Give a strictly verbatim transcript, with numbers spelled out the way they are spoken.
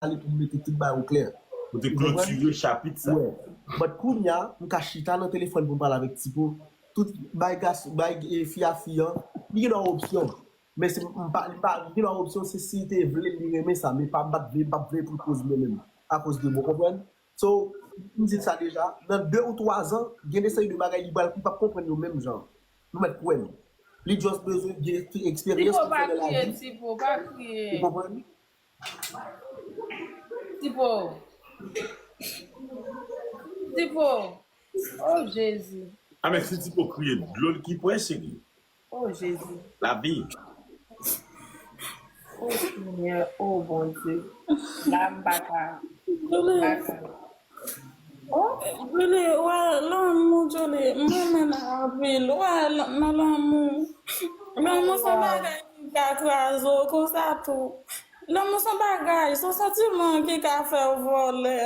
pale pou m mete tout bagay oklè. Pou te klotire chapit sa. But kounye a, m ka chita nan telefòn pou m pale avèk Tipo. Tout bay gason, bay fi a fi an, li gen dwa opsyon. Men se m pa, li pa, li gen dwa opsyon, se si li te vle, li renmen sa, men pa m pa t vle, m pa t vle pou l koz mwen menm. Akoz de mwen, konprann? So, m di sa deja, nan de ou twa zan, gen de seri de bagay li pral, li p ap konprann yo menm jan. Nou mèt kwè m. Li just bezwen gen eksperyans pou fè nan lavi. Tipo, pa kriye. Ou konprann? Tipo. Tipo. Oh, Jezi. A men si Tipo kriye, dlo l ki pwè, cheri. Oh, Jezi. Lavi. Oh, Senyè. Oh, Bondye. La, m pa ka. Juli, Juli, wè, lanmou, Juli, m renmen l anpil. Wè, nan lanmou. Lanmou se yon bagay ki ka kraze w konsa tou. Lanmou se yon bagay, se yon santiman ki ka fè w vòlè.